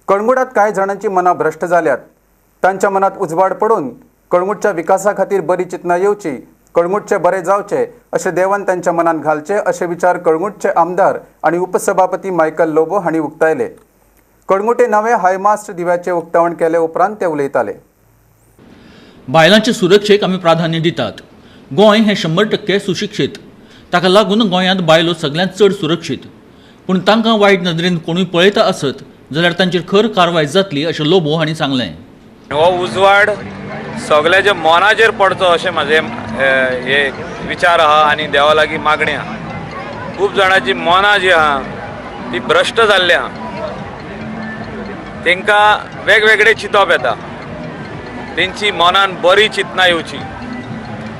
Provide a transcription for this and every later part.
कळंगुटात कांय जाणांची मनां भ्रश्ट जाल्यात. तांच्या मनात उजवाड पडून कळंगूटच्या विकासा खातीर बरी चिंतना येवची, कळंगूटचे बरे जावचे अशें देवान तांच्या मनात घालचे अशे विचार कळंगूटचे आमदार आनी उपसभापती मायकल लोबो हांणी उक्तायले. कळंगूटे नवे हायमास्ट दिव्याचे उक्तावण केले उपरांत ते उलयताले. बायलांचे सुरक्षेक आमी प्राधान्य दितात. गोंय हें 100% सुशिक्षीत, ताका लागून गोंयांत बायलो सगळ्यांत चड सुरक्षीत. पूण तांकां वायट नदरेन कोणूय पळयता आसत जाल्यार तांचेर खर कारवाय जातली अशें लोबो हांणी सांगलें. हो उजवाड सगळ्याच्या मनाचेर पडचो अशें म्हाजें हे विचार आहा आनी देवा लागीं मागणी आहा. खूब जाणांची मनां जी आहा ती भ्रश्ट जाल्ली आहा, तांकां वेगवेगळे चिंतप येता. तेंची मनान बरी चिंतना येवची,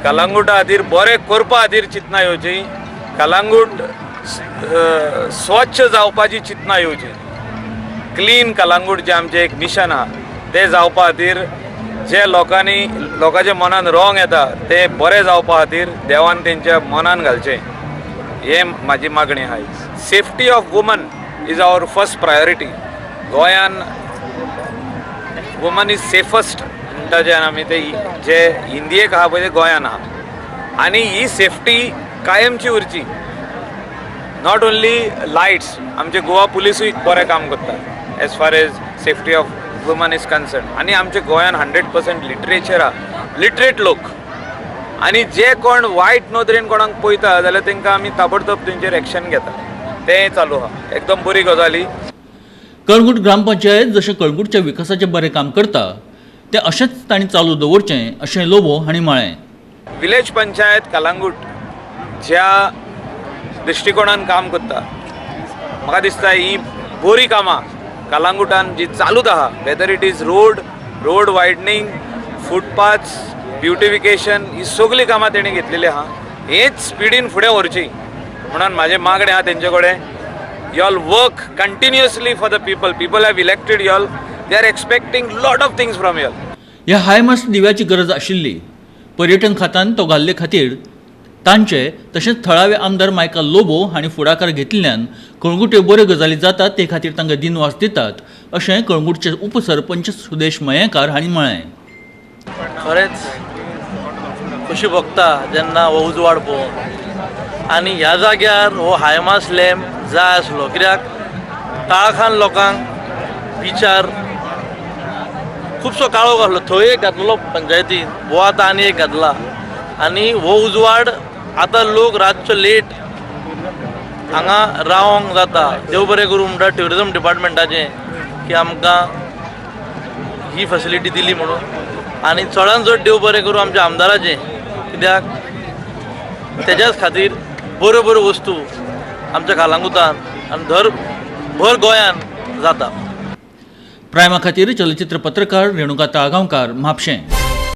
कलंगूटा खातीर बरें करपा खातीर चिंतना येवची, कलंगूट स्वच्छ जावपाची चिंतना येवची. क्लीन कलंगूट जें आमचें एक मिशन आहा तें जावपा खातीर जे लोकांनी लोकांच्या मनान रॉंग येता ते बरें जावपा खातीर देवान तेंच्या मनान घालचें, हें म्हाजी मागणी आहा. Safety of woman is our first priority. गोंयान वुमन is safest म्हणटा जें आमी ते जे हिंदीक आहा पळय ते गोंयान आहा आनी ही सेफ्टी कायमची उरची. Not only lights, आमचे गोवा पुलिसूय बरें काम करता as far as safety of woman is concern. आनी आमच्या गोंयान 100% लिटरेचर आहा, लिटरेट लोक, आनी जे कोण वायट नदरेन कोणाक पळयता जाल्यार तांकां आमी ताबडतोब तेंचेर एक्शन घेता. तें चालू आहा, एकदम बरी गजाली. कळंगूट ग्रामपंचायत जशें कळंगूटच्या विकासाचें बरें काम करता तें अशेंच तांणी चालू दवरचें अशें लोबो हांणी म्हळें. विलेज पंचायत कलंगूट ज्या दृश्टिकोणान काम करता, म्हाका दिसता ही बरी कामां कलंगुटान जी चालूच आहा, whether it is road widening, footpaths beautification, ही सगळीं कामां तेणी घेतलेली आहा. हेच स्पिडीन फुडें व्हरची म्हणून म्हाजें मागणें आहा तेंचे कडेन. Y'all work continuously for the people. People have elected y'all, they are expecting lot of things from y'all. ह्या हायमास्ट दिव्याची गरज आशिल्ली. पर्यटन खात्यान तो घाल्ले खातीर तांचे तशेंच थळावे आमदार मायकल लोबो हांणी फुडाकार घेतिल्ल्यान कळंगूट्यो बऱ्यो गजाली जातात ते खातीर तांकां दिनवास दितात अशें कळंगूटचे उपसरपंच सुदेश मयेंकार हांणी म्हळें. खरेंच खोशी भोगता जेन्ना हो उजवाड पळोवन आनी ह्या जाग्यार हो हायमास लॅम्प जाय आसलो, कित्याक काळखान लोकांक बिचार खुबसो काळोख आसलो. थंय एक घातलेलो पंचायतीन, हो आतां आनी एक घातला आनी हो उजवाड आतां लोक रातचो लेट हांगा रावोंक जाता. देव बरें करूं म्हणटा ट्युरिजम डिपार्टमेंटाचें की आमकां ही फेसिलिटी दिली म्हणून, आनी चडान चड देव बरें करूं आमच्या आमदाराचें, कित्याक तेज्याच खातीर बऱ्यो बऱ्यो वस्तू आमच्या कलंगुटान आनी धर भर गोंयान जाता. प्रायमा खातीर चलचित्र पत्रकार रेणुका ताळगांवकार, म्हापशें.